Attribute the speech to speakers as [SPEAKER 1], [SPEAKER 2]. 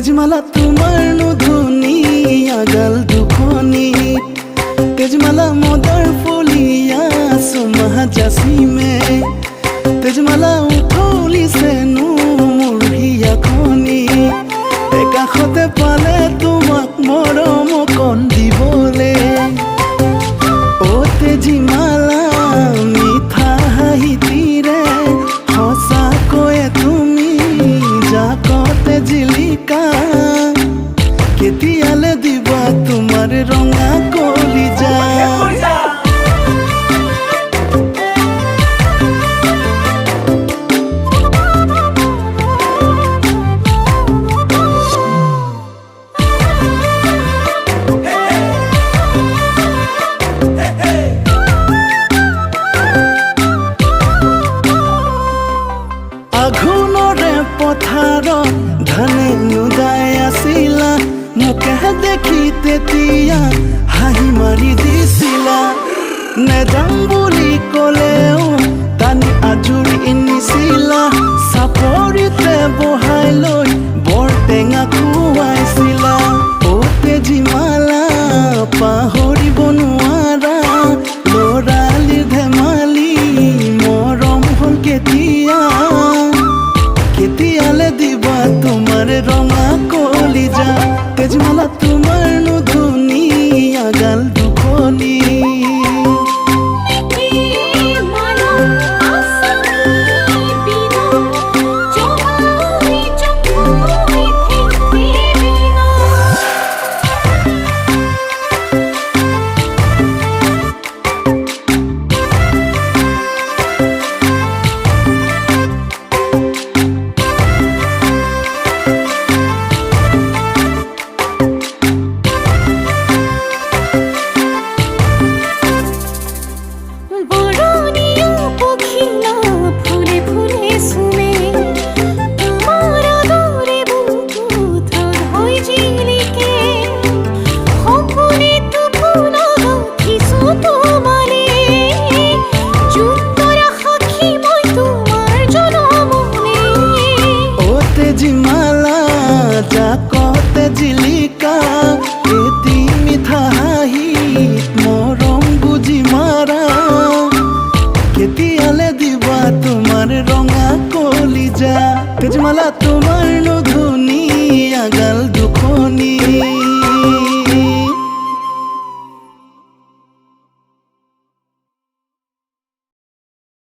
[SPEAKER 1] তেজমালা তোমাৰনো ধুনীয়া গাল দুখনি, তেজমালা মদাৰ ফুলীয়া চুমা যাচিমে, তেজমালা উথলিছেনো মোৰ হিয়াখনি। একাষতে পালে তোমাক মৰম অকণ দিবলে। অ তেজিমালা, মিঠা হাঁহিটিৰে সঁচাকৈয়ে তুমি জাকতে জিলিকা। কেতিয়ালে দিবা তোমাৰ ৰঙা কলিজা? আঘোণৰে পথাৰত ধানে নুদাই আছিলা, মোকে দেখি তেতিয়া হাঁহি মাৰি দিছিলা। নেযাম বুলি ক'লেও টানি আজুৰি নিছিলা, চাপৰিতে বহাই লৈ বৰ টেঙা খুৱাইছিলা। অ তেজিমালা, পাহৰিব নোৱাৰা ল'ৰালিৰ ধেমালি মৰম হ'ল কেতিয়া? কেতিয়ালে দিবা তোমাৰ ৰঙা কলিজা? তেজমালা তোমাৰনো ধুনীয়া গাল দুখনি।
[SPEAKER 2] বৰণীয়া পখিলা ফুলে ফুলে চুমে, তোমাৰ আদৰে বুকুত ৰ'দ হৈ জিলিকে। সপোনে টোপোলা গাঁঠিছো তোমালে, জোন-তৰা সাক্ষী মই তোমাৰ জনমলে।
[SPEAKER 1] অ তেজিমালা, জাকতে জিলিকা এটি মিঠা হাঁহি মৰম গুজি মাৰা। কেতিয়ালে দিবা তোমাৰ ৰঙা কলিজা? তেজমালা তোমাৰনো